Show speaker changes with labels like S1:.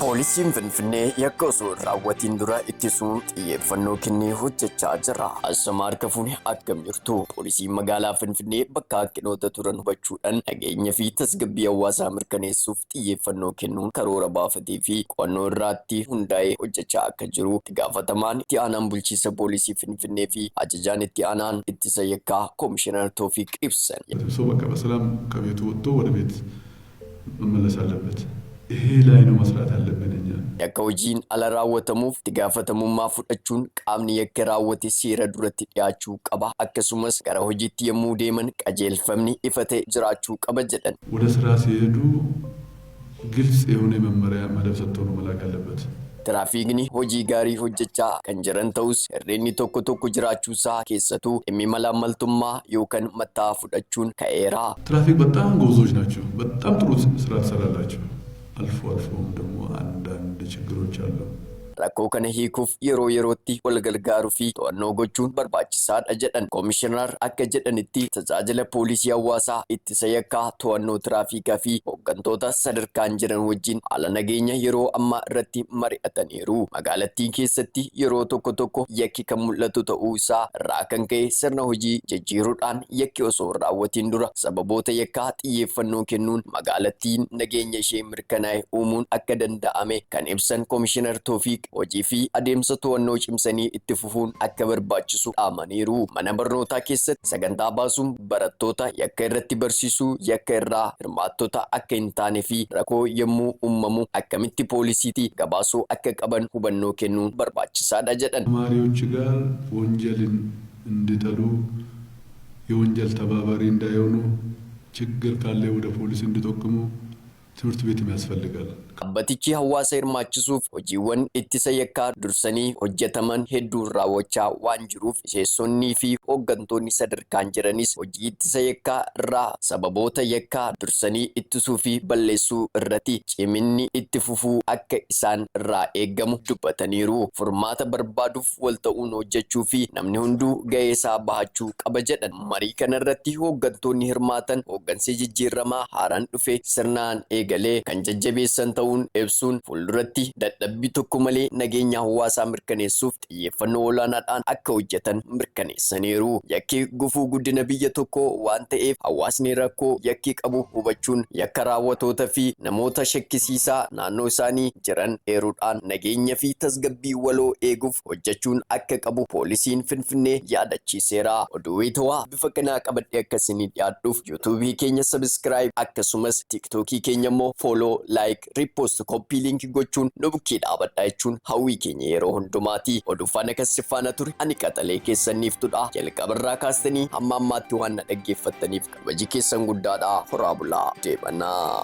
S1: Poolisiin Finfinnee yakka osoo hin raawwatiin dura ittisuun xiyyeeffannoo kennee hojjechaa jira. Asama, harka fuune, akkam jirtu? Poolisiin magaalaa Finfinnee bakka hanqinoota turan hubachuudhaan nageenya fi tasgabbii hawaasaa mirkaneessuuf xiyyeeffannoo kennuun karoora baafatee fi qo'annoo irratti hundaa'ee hojjechaa akka jiru itti gaafatamaan itti aanaan bulchiinsa poolisii Finfinnee fi ajajaan itti aanaan ittisa yakkaa Koomishinar Toofiq ibsan.
S2: ሰው በቃ በሰላም ከቤቱ ወጥቶ ወደ ቤት መመለስ አለበት። ይሄ ላይ ነው መስራት ያለብን እኛ።
S1: Yakka hojiin ala raawwatamuuf itti gaafatamummaa fudhachuun qaamni yakka raawwate seera duratti dhiyaachuu qaba. Akkasumas gara hojiitti yommuu deeman qajeelfamni ifa ta'e jiraachuu qaba jedhan.
S2: ወደ ስራ ሲሄዱ ግልጽ የሆነ መመሪያ መደብ ሰጥቶ ነው መላክ ያለበት።
S1: Tiraafiikni hojii gaarii hojjechaa kan jiran ta'us, hir'inni tokko tokko jiraachuusaa, keessattuu dhimmi malaammaltummaa yookaan matta'aa fudhachuun ka'eera.
S2: ትራፊክ በጣም ጎበዞች ናቸው። በጣም ጥሩ ስራ ትሰራላችሁ። አልፎ አልፎም ደግሞ አንዳንድ ችግሮች አሉ።
S1: Rakkoo kana hiikuuf yeroo yerootti wal gargaaruu fi to'annoo gochuun barbaachisaadha jedhan. Koomishinar akka jedhanitti, tajaajila poolisii hawaasaa, ittisa yakkaa, to'annoo tiraafikaa fi hooggantoota sadarkaan jiran wajjin haala nageenya yeroo ammaa irratti mari'ataniiru. Magaalattii keessatti yeroo tokko tokko yakki kan mul'atu ta'uu isaa irraa kan ka'e, sirna hojii jijjiiruudhaan yakki osoo hin raawwatiin dura sababoota yakkaa xiyyeeffannoo kennuun magaalattiin nageenya ishee mirkanaa'e uumuun akka danda'ame kan ibsan Koomishinar Toofiq, hojii fi adeemsa to'annoo cimsanii itti fufuun akka barbaachisu dhaamaniiru. Mana barnootaa keessatti sagantaa baasuun barattoota yakka irratti barsiisuu, yakka irraa hirmaattota akka hin taane fi rakkoo yommuu uumamu akkamitti poolisiitti gabaasuu akka qaban hubannoo kennuun barbaachisaadha jedhan.
S2: ተማሪዎች ጋር ወንጀልን እንዲጠሉ፣ የወንጀል ተባባሪ እንዳይሆኑ፣ ችግር ካለ ወደ ፖሊስ እንዲጠቁሙ ትምህርት ቤትም ያስፈልጋል።
S1: Dhaabbatichi hawaasa hirmaachisuuf hojiiwwan ittisa yakkaa dursanii hojjetaman hedduun raawwachaa waan jiruuf, miseensonnii fi hooggantoonni sadarkaan jiranis hojii ittisa yakkaa irraa sababoota yakkaa dursanii ittisuu fi balleessuu irratti ciminni itti fufuu akka isaan irraa eeggamu dubbataniiru. Furmaata barbaaduuf wal ta'uun hojjechuu fi namni hunduu gahee isaa bahachuu qaba jedhan. Marii kanarratti hooggantoonni hirmaatan hooggansi jijjiiramaa haaraan dhufe sirnaan eegalee kan jajjabeessan ta'uun ibsuun, fuulduratti dadhabbii tokko malee nageenya hawaasaa mirkaneessuuf xiyyeeffannoo olaanaadhaan akka hojjetan mirkaneessaniiru. Yakki gufuu guddina biyya tokkoo waan ta'eef, hawaasni rakkoo yakki qabu hubachuun yakka raawwattoota fi namoota shakkisiisaa naannoo isaanii jiran eeruudhaan nageenya fi tasgabbii waloo eeguuf hojjechuun akka qabu poolisiin Finfinnee yaadachiiseera. Oduu wayitawaa bifa kanaa qabadhee akkasii dhiyaadhuuf yuutuubii keenya subscribe, akkasumas tiiktookii keenya immoo follow, like, repost, copy link gochuun nu bukkee dhaabadhaa jechuun hawwii keenya yeroo hundumaati. Oduu faana kan si faana ture ani qaxalee keessaniiftudha. Jalqabarraa kaastanii hamma ammaatti waan na dhaggeeffattaniif kabaji keessan guddaadha. Horaa bulaa, deebanaa.